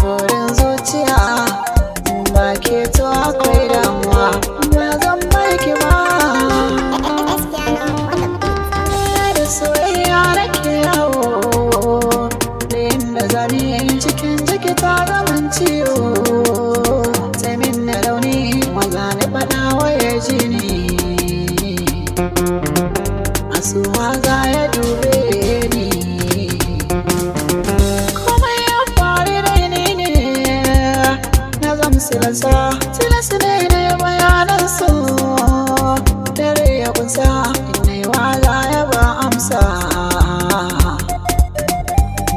Burin zuciya ba ke to akwai damuwa, ba zan barki ba. Da soyayya nake yawo, da inda zani cikin jiki ta zaman ciwo. Sai min na rauni maza ni faɗa waya jini, asuwa za ya dube ni. Komai ya faru da ni ne na zam silasa, tilasi ne ne bayanan su. Dare ya kunsa ina yi wahala ya ba amsa,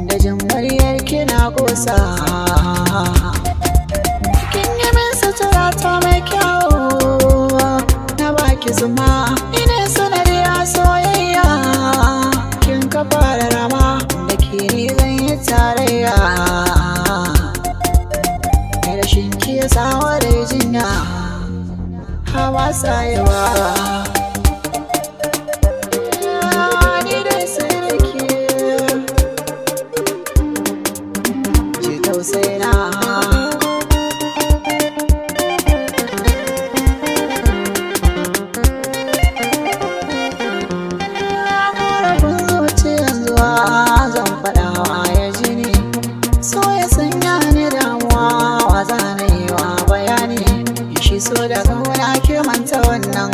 da jin muryar kina kosa. Kin yi min sutura ta mai kyau, na baki zuma, ina sanadi a soyayya. Kin ka fara rama da ke ni zan yi tarayya. Rashin ki ya sawa da jinya, hawa sayewa. Ni dai sai da ke, ji tausayina. Korafin zuciyan zuwa zan faɗawa ya ji ni, so ya sanya ni damuwa, wa zana yi wa bayani. Shi so da ƙauna ke manta wannan,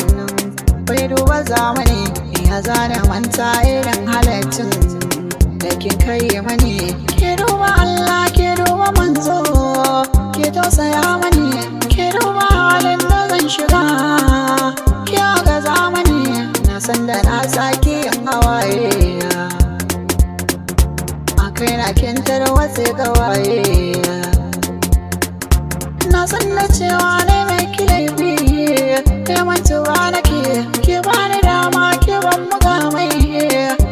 bai duba zamani. Ya zana manta irin halaccin da kin kai mani. Ke duba Allah, ke duba manzo, ke tausaya mani. Ke duba halin da zan shiga, ke ga zamani. Na san da na sake yin hawaye, a kai na kin tarwatse gawaye. Na san da cewa ne mai kilaifi, kai mantuwa nake. Ke bani dama, ke ban mukamai,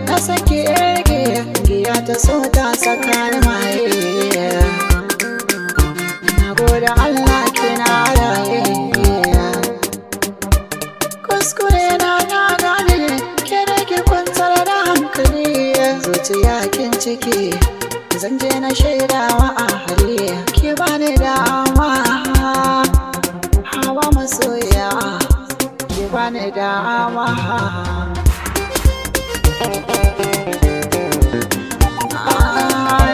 na san ki rage giya ta so ta saka ni maye. Na gode Allah kina raye. Kuskure na na gane, ke da ke kwantar da hankali. Zuciya kin ciki, zan je na shaidawa a hali. Ke bani dama, hawa masoya, ke bani dama.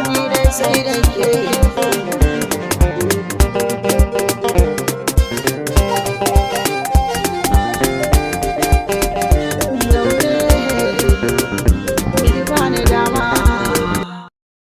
Ni dai sai da ke.